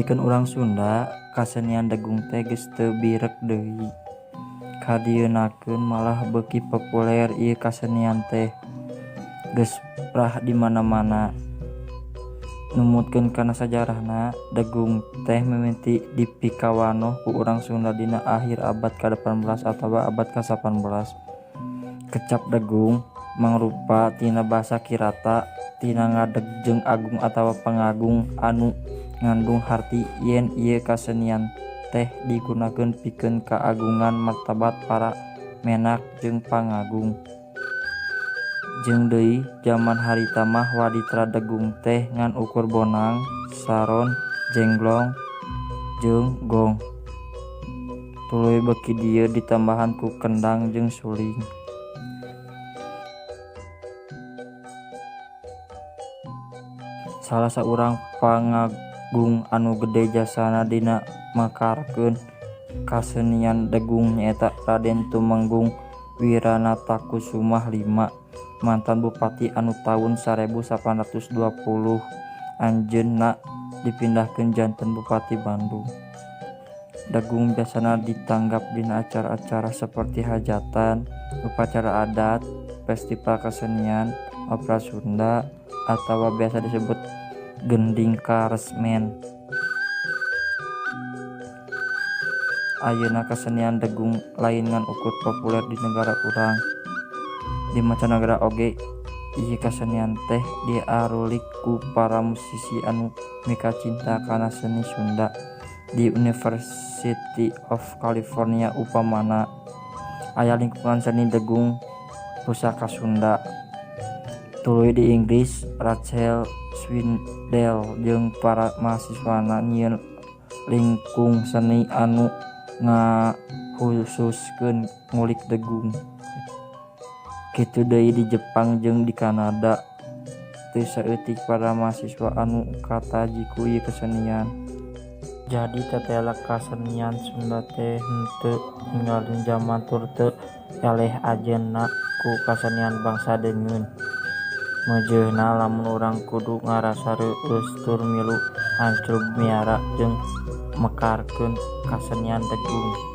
Pikeun urang Sunda, kasenian degung teh geus teu birek deui. Kadieunakeun malah beuki populer ieu kasenian teh. Geus prah di mana-mana. Numutkeun kana sajarahna, degung teh mimiti dipikawanoh ku urang Sunda dina akhir abad ka-18 atawa abad ka-19. Kecap degung mangrupa tina basa Kirata tina ngadeg jeung agung atawa pangagung anu ngandung harti yen ieu kasenian teh digunakeun pikeun kaagungan martabat para menak jeung pangagung. Jeung deui jaman harita mah waditra degung teh ngan ukur bonang, saron, jenglong, jeung gong. Tuluy beuki dieu ditambahan ku kendang jeung suling. Salah saurang pangagung anu gede jasana dina mekarkeun kasenian degung nyaeta Raden Tumenggung Wiranatakusumah V, mantan bupati anu taun 1820 anjeunna dipindahkeun janten Bupati Bandung. Degung biasana ditanggap dina acara-acara saperti hajatan, upacara adat, festival kasenian, opera Sunda, atawa biasa disebut gending karesmen. Ayeuna kasenian degung lain ngan ukur populer di nagara urang. Di mancanagara oge ieu kasenian teh diarulik ku para musisi anu mikacinta kana seni Sunda. Di University of California upamana aya lingkungan seni degung pusaka Sunda. Tuluy di Inggris, Rachel Swindell jeung para mahasiswana nyieun lingkung seni anu ngahususkeun ngulik degung. Kitu deui di Jepang jeung di Kanada teu saeutik para mahasiswa anu kataji ku ieu kesenian. Jadi tetela kasenian Sunda teh henteu ninggalin jaman tur teu eleh ajenna ku kasenian bangsa deungeun. Meujeuhna lamun urang kudu ngarasa reueus tur milu ancrub miara jeung mekarkeun kasenian degung.